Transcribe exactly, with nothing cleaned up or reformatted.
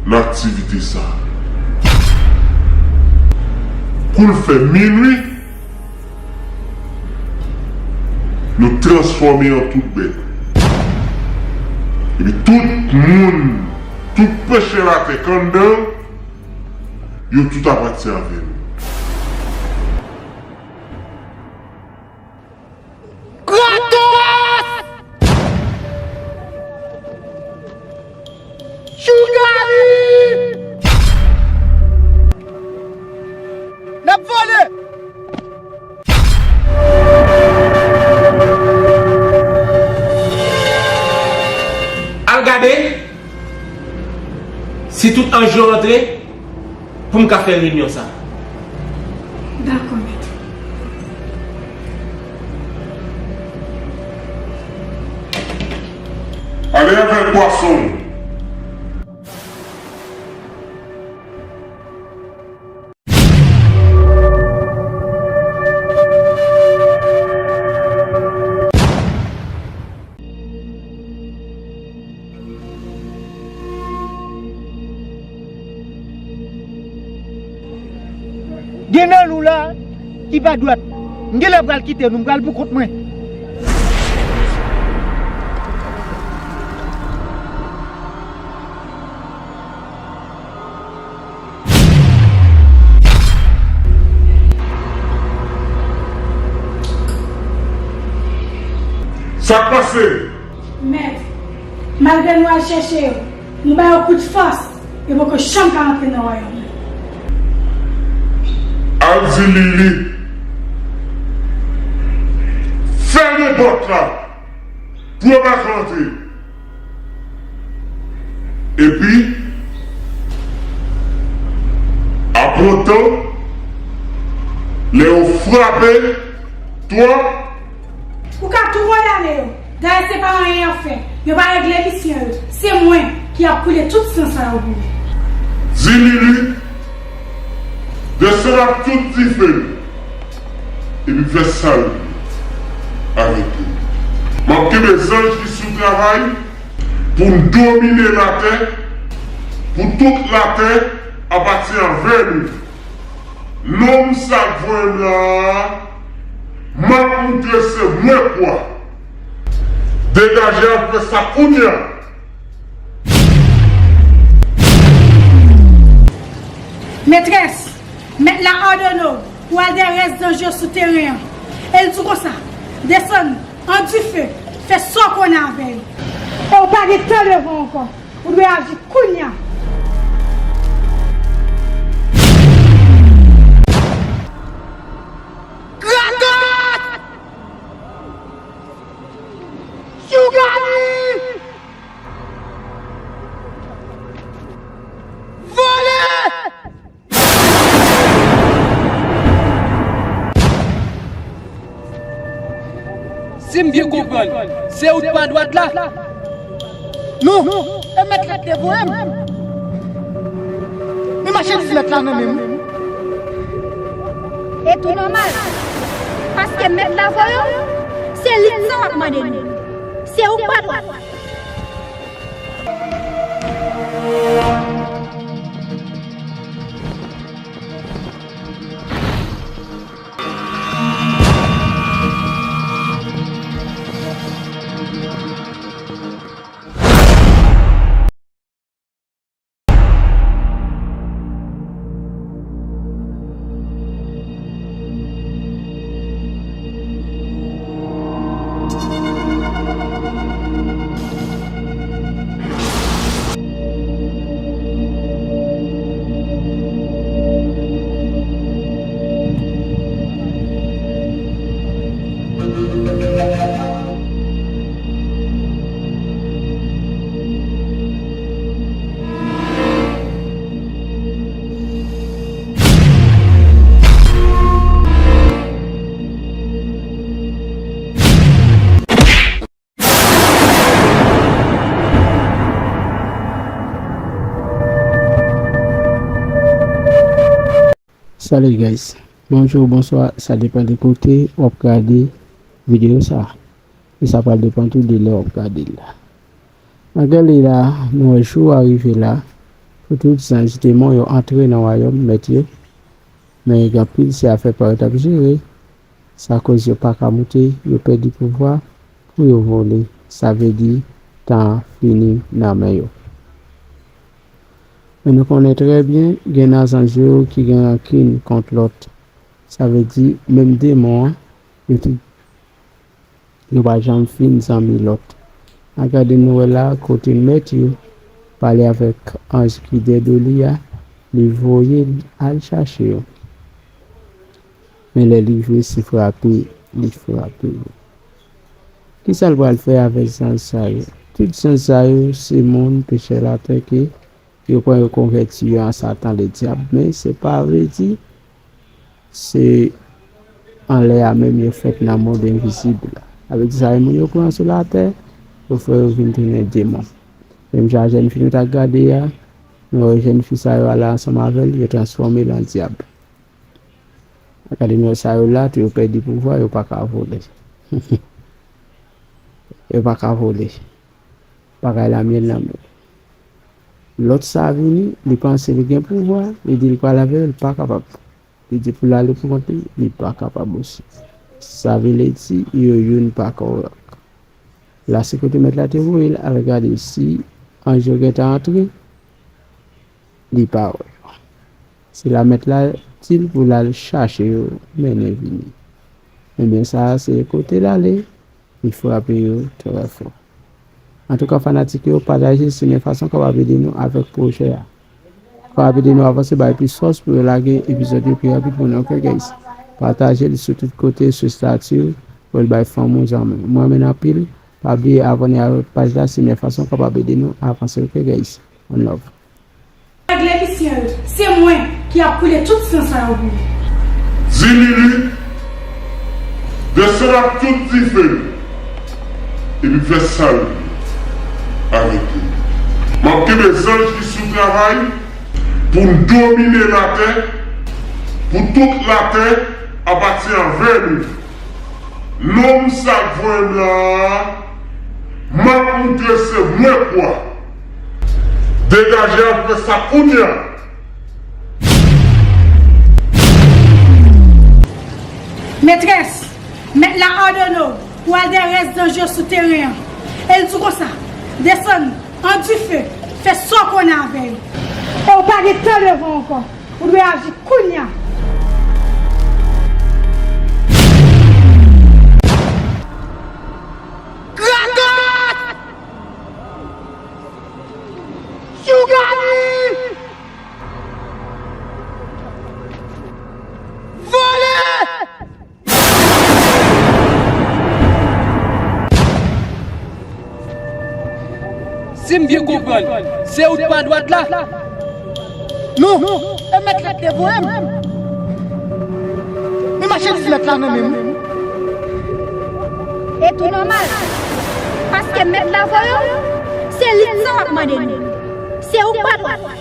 nan aktivite sa. Kou l fè minui, nou transfòme an tout bèt. Epi tout moun, tout peche latè k anndan, yo tout ap pati avè nou. Kratos! Chougari! N ap vole! Al gade si tout anj yo rantre pou m ka fè reyinyon sa. Dakò, mèt. Ale avèk pwason. Gen nan nou la ki pa dwat. M genlè pral kite nou, m pral pou kont mwen. Sa k pase? Mèt, malgre nou al chèche yo, nou ba yo kout fòs, yo poko janm ka rantre nan wayòm nan. Al di Lili, fèmen pòt la pou yo pa ka rantre. Epi, apre yon tan, lè yo frape twò, ou ka tou kondane yo. Dayè, se pa anyen y ap fè. Yo pa regle misyon yo. Se mwen ki ap koule tout san sa yo pou yo. Di Lili, desann ak tout dife nou. Epi fè sa yo avèk yo. M ap kenbe zanj ki sou travay pou n domine latè, pou tout latè apati avè nou. Nonm sa k voye m la a, m ap moutre se mwen k wa. Degaje al fè sa kounye a. Metrès, mèt la òdone w pou al dèyè rès zanj yo sou teren an. E l di w konsa, desann an dife, fè sa w konnen avè yo. E w pa gen tan devan w ankò. Ou dwe aji kounye a. Kratos! Chougari! Vole! Si m byen konprann, se ou k pa dwat la? Non, e mèt la k te voye m. Men machandiz mèt la nan men m. E tou nòmal, paske mèt la voye w, se li k sa w ap mande nou. Se ou k pa dwat. Salut guys, bonjou, bonswa, sa depann de kote w ap gade videyo sa. E sa pral depann tou de lè w ap gade l la. Nan gade la, nou wè jou a rive la. pou tout zanj demon yo antre nan wayòm Mèt yo. Men gen anpil se afè pa yo t ap jere, sa koz yo pa ka moute, yo pèdi pouvwa pou yo vole, sa vle di tan an fini nan men yo. Men nou konnen trè byen, gen nan zanj yo ki gen rankin kont lòt, sa vle di menm demon an, yo te yo pa janm fin zanmi lòt. An gade nou wè la kote mèt yo pale avèk anj ki dèdo li a, li voye l al chache yo. Men lè li jwe se frape li frape yo. Kisa l pral fè avèk zanj sa yo? Tout zanj sa yo se moun pechè latè ke yo pran yo konvèti yo an Satan Ledyab, men se pa vle di se anlè a menm yo fèt nan mond envizib la. Sa vle di sa yo moun yo pran sou latè, yo fè yo vin tounen demon. Menm jan jèn fi nou t ap gade a, nou wè jèn fi sa yo ale ansanm avè l, yo transfòme l an dyab. Gade nou wè sa yo la, tou yo pèdi pouvwa, yo pa ka vole. Yo pa ka vole. Bagay la mye nan men. Lòt sa vini, li panse li gen pouvwa, li di li pral avè yo, li pa kapab. Li di pou l ale pou kont li, li pa kapab osi. Sa vle di, yo youn pa kòrèk. La se kote mèt la te voye l, ale gade si anj yo gentan antre, li pa wè. Se la mèt la di l pou l al chache yo, mennen vini. Ebyen sa a se kote l ale, li frape yo trè fò. Antouka fanatik yo, pataje l se yon fason kapab ede nou avèk pwojè a. Kapab ede nou avanse, bay plis fòs pou yo lage epizòd yo pi rapid pou nou, ok guys? Pataje l sou tout kote, sou estati w, pou l bay fanmi w, zanmi w. Mwen renmen l anpil, pa bliye abòne avèk paj la, se yon fason kapab ede nou avanse, ok guys? One love. Regle misyon yo. Se mwen ki ap koule tout san sa yo pou ou. Di Lili desann ak tout dife l, epi fè sa l vle avèk li. M ap kenbe zanj ki sou travay pou n domine latè, pou tout latè apatyen avè nou. Nonm sa k voye m la a, m ap moutre se mwen k wa. Degaje apre sa kounye a. Metrès, mèt la òdone w pou al dèyè rès zanj yo sou teren an. E l di w konsa, desann an dife, fè sa w konnen avè yo. E w pa gen tan devan w ankò. Ou dwe aji kounye a. Kratos! Chougali! Vole! Si m byen konprann, se ou t pran dwat la? Non, e mèt la te voye m. Men machandiz mèt la nan men m. E tou nòmal, paske mèt la voye w, se li sa w ap mande nou. Se ou k pran dwat la.